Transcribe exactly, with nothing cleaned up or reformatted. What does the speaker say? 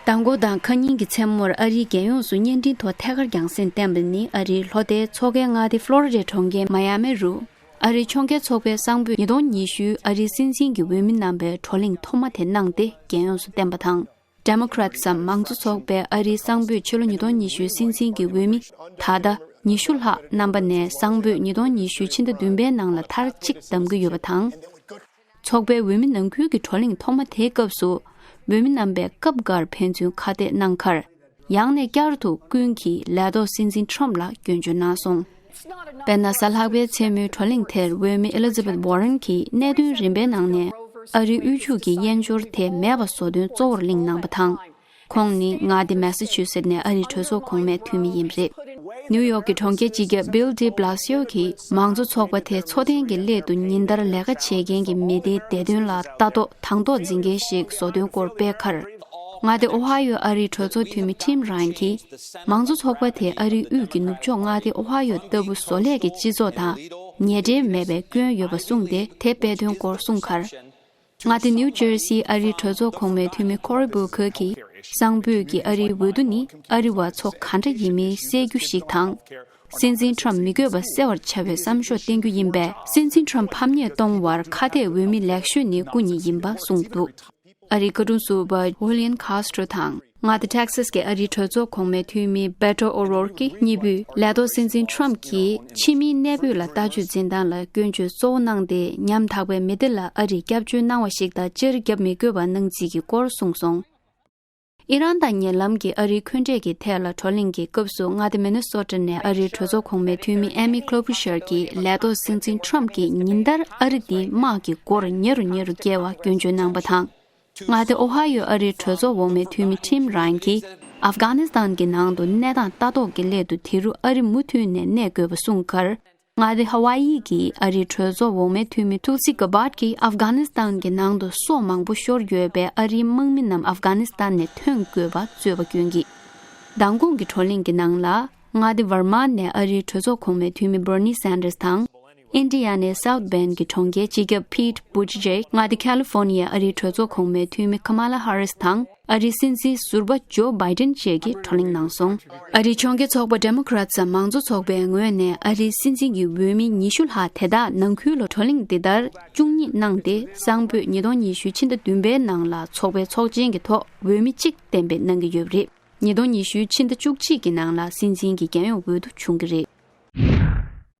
མདང་དགོང་དང་ཁ་ཉིན་གྱི་མཚན་མོར་ཨ་རིའི་རྒྱལ་ཡོངས་སུ་བརྙན་འཕྲིན་ཐོག་ཐད་ཀར་རྒྱང་སྲིང་བསྟན་པ་ནི། ཨ་རིའི་ལྷོ་མཐའི་མཚོ་ཁའི་མངའ་སྡེ་ཕློ་རི་ཌའི་གྲོང་ཁྱེར་མ་ཡ་མི་རུ། ཨ་རིའི་ཕྱོགས་འགལ་ཚོགས་པའི་གསང་ཕོད་ཉིས་སྟོང་ཉི་ཤུ་ཨ་རིའི་སྲིད་འཛིན་གྱི་འོས་མི་རྣམ་པའི་བགྲོ་གླེང་ཐོག་མ་དེ་གནང་སྟེ་རྒྱལ་ཡོངས་སུ་བསྟན་པ་དང་། ཌེ་མོ་ཀྲེ་ཊི་སམ་མང་གཙོ་ཚོགས་པའི་ཨ་རིའི་གསང་ཕོད་ཕྱི་ལོ་ཉིས་སྟོང་ཉི་ཤུའི་སྲིད་འཛིན་གྱི་འོས་མི་ད་ལྟ་ཉི་ཤུ་ལྷག་རྣམ་པ་ནས་གསང་ཕོད་ཉིས་སྟོང་ཉི་ཤུའི་ཕྱི་ཟླ་བདུན་པའི་ནང་ལ་མཐར་གཅིག་བདམས་ཀྱི་ཡོད་པ་དང་། ཚོགས་པའི་འོས་མི་ནང་ཁུལ་གྱི་བགྲོ་གླེང་ཐོག་མ་དེའི་སྐབས་སུ། འོས་མི་རྣམ་པས་སྐབས་འགར་ཕན་ཚུན་ཁ་གཏད་གནང་ཁར། ཡང་ནས་བསྐྱར་དུ་ཀུན་གྱིས་ལས་ཐོག་སྲིད་འཛིན་ཊམ་ལ་སྐྱོན་བརྗོད་གནང་སོང་། དཔེར་ན། གཟའ་ལྷག་པའི་མཚན་མོའི་བགྲོ་གླེང་དེར་འོས་མི་ཨེ་ལི་ཛ་བེད་ཝོ་རན་གྱིས་གནད་དོན་རིམ་པའི་ནང་ནས་ཨ་རིའི་དབུལ་ཕྱུག་གི་དབྱེན་སྦྱོར་དེ་མེད་པ་བཟོ་དོན་གཙོ་བོར་གླེང་གནང་བ་དང་། ཁོང་ནི་མངའ་སྡེ་མེ་ས་ཆུ་སེད་ནས་ཨ་རིའི་གྲོས་ཚོགས་གོང་མའི་འཐུས་མི་ཡིན་པ་རེད། ནིའུ་ཡོག་གི་གྲོང་ཁྱེར་སྤྱི་ཁྱབ་བྷིལ་ཌི་བྷ་ལ་སི་ཡོ་གིས་མང་གཙོ་ཚོགས་པ་དེ་འཚོ་རྟེན་གྱི་སླད་དུ་ཉིན་ལྟར་ལས་ཀ་བྱེད་མཁན་གྱི་མི་སྡེའི་བདེ་དོན་ལ་ལྟ་རྟོག་དང་ཐོག་འཛིན་མཁན་ཞིག་བཟོ་དོན་སྐོར་སྤེལ་ཁར། མངའ་སྡེ་ཨོ་ཧ་ཡོ་ཨ་རིའི་གྲོས་ཚོགས་འཐུས་མི་ཊིམ་རཱན་གྱིས། མང་གཙོ་ཚོགས་པ་དེ་ཨ་རིའི་དབུས་ཀྱི་ནུབ་ཕྱོགས་མངའ་སྡེ་ཨོ་ཧ་ཡོ་ལྟ་བུ་བཟོ་ལས་ཀྱི་སྤྱི་ཚོགས་དང་ཉེ་འབྲེལ་མེད་པའི་སྐྱོན་ཡོད་པ་གསུངས་ཏེ། དེ་སྤེལ་དོན་སྐོར་གསུངས་ཁར། མངའ་སྡེ་ནིའུ་ཇར་སིའི་ཨ་རིའི་གྲོས་ཚོགས་གོང་མའི་འཐུས་མི་ཁོ་རི་བྷུ་ཁར་གྱིས། གསང་ཕོད་ཀྱི་ཨ་རིའི་འོས་བསྡུ་ནི་ཨ་རི་བ་ཚོ་ག་འདྲ་ཡིན་མིན་གསལ་རྒྱུ་ཞིག་དང་། སྲིད་འཛིན་ཊམ་མི་དགོས་པ་གསལ་བར་བྱ་བའི་བསམ་ཤོག་བསྟན་རྒྱུ་ཡིན་པས། སྲིད་འཛིན་ཊམ་ཕམ་ཉེས་གཏོང་བར་ཁ་གཏད་འོས་མི་ལེགས་ཤོས་ནི་སྐུ་ཉིད་ཡིན་པ་གསུངས་འདུག་ཨ་རིའི་བཀའ་དྲུང་ཟུར་པ་ཧུ་ལི་ཡན་ཁཱ་སི་ཊོ་དང་། མངའ་སྡེ་ཊེག་སཱ་སི་ཀྱི་ཨ་རིའི་གྲོས་ཚོགས་གོང་མའི་འཐུས་མི་བེ་ཊོ་ཨོ་རོར་ཀི་གཉིས་པོས། ལས་ཐོག་སྲིད་འཛིན་ཊམ་གྱིས་ཕྱི་མིའི་གནས་སྤོས་ལ་ལྟ་སྤྱོད་འཛིན་སྟངས་ལ་སྐྱོན་བརྗོད་གཙོ་བོ་གནང་སྟེ། ཉམ་ཐག་པའི་མི་སྡེ་ལ་ཨ་རིས་སྐྱབས་བཅོལ་གནང་བ་ཞིག་དང་། སྤྱིར་རྒྱབ་མི་དགོས་པ་གནང་རྩིས་ཀྱི་སྐོར་གསུངས་སོང་། ཨི་རན་དང་ཉེ་ལམ་གྱི་ཨ་རིའི་འཁོན་འགྲས་ཀྱི་ཐད་ལ་བགྲོ་གླེང་གི་སྐབས་སུ། མངའ་སྡེ་མི་ནི་སོ་ཊ་ནས་ཨ་རིའི་གྲོས་ཚོགས་གོང་མའི་འཐུས་མི་ཨེ་མི་ཀློ་བྷུ་ཤར་གྱིས། ལས་ཐོག་སྲིད་འཛིན་ཊམ་གྱིས་ཉིན་ལྟར་ཨ་རི་འདིའི་དམག་གི་སྒོར་ཉེ་རུ་ཉེ་རུ་བསྐྱལ་བ་སྐྱོན་བརྗོད་གནང་བ་དང་། མངའ་སྡེ་ཨོ་ཧ་ཡོ་ཨ་རིའི་གྲོས་ཚོགས་འོག་མའི་འཐུས་མི་ཊིམ་རཱན་གྱིས། ཨབ་གྷ་ནི་སི་ཐན་གྱི་ནང་དུ་གནས་སྟངས་ལྟ་རྟོག་གི་སླད་དུ་དེ་རུ་ཨ་རི་མུ་མཐུད་ནས་གནས་དགོས་པ་གསུངས་ཁར། མངའ་སྡེ་ཧ་ཝཱ་ཡི་གི་ཨ་རིའི་གྲོས་ཚོགས་འོག་མའི་འཐུས་མི་ཐུལ་སི་གྷ་བཱར་གྱིས། ཨབ་གྷ་ནི་སི་ཐན་གྱི་ནང་དུ་སྲོག་མང་པོ་ཤོར་ཡོད་པའི་ཨ་རིའི་དམག་མི་རྣམས་ཨབ་གྷ་ནི་སི་ཐན་ནས་ཐོན་དགོས་པ་རྩོད་པ་སྐྱོན་གྱིས། མདང་དགོང་གི་བགྲོ་གླེང་གི་ནང་ལ། མངའ་སྡེ་ཝར་མ་ནས་ཨ་རིའི་གྲོས་ཚོགས་གོང་མའི་འཐུས་མི་བྷར་ནི་སན་ཌར་སི་དང་། ཨིན་ཌི་ཡ་ནས་སའུཐ་བྷེན་གྱི་གྲོང་ཁྱེར་སྤྱི་ཁྱབ་ཕིད་བྷུ་ཏི་ཇེཇ། མངའ་སྡེ་ཁ་ལི་ཧྥོར་ནི་ཡའི་ཨ་རིའི་གྲོས་ཚོགས་གོང་མའི་འཐུས་མི་ཁ་མ་ལ་ཧ་རི་སི་དང་། ཨ་རིའི་སྲིད་འཛིན་ཟུར་པ་ཇོ་བྷའི་ཌེན་བཅས་ཀྱིས་བགྲོ་གླེང་གནང་སོང་། ཨ་རིའི་ཕྱོགས་འགལ་ཚོགས་པ་ཌེ་མོ་ཀྲ་ཊི་སམ་མང་གཙོ་ཚོགས་པའི་ངོས་ནས། ཨ་རིའི་སྲིད་འཛིན་གྱི་འོས་མི་ཉི་ཤུ་ལྷག་དེ་དག་ནང་ཁུལ་ལ་བགྲོ་གླེང་འདི་ལྟར་བཅུ་གཉིས་གནང་སྟེ། གསང་ཕོད་ཉིས་སྟོང་ཉི་ཤུའི་ཕྱི་ཟླ་བདུན་པའི་ནང་ལ་ཚོགས་པའི་ཚོགས་ཆེན་གྱི་ཐོག་འོས་མི་གཅིག་གཏན་འབེབས་གནང་གི་ཡོད་པ་རེད། ཉིས་སྟོང་ཉི་ཤུའི་ཕྱི་ཟླ་བཅུ་གཅིག་གི་ནང་ལ་སྲིད་འཛིན་གྱི་རྒྱལ་ཡོངས་འོས་བསྡུ་བྱུང་གི་རེད།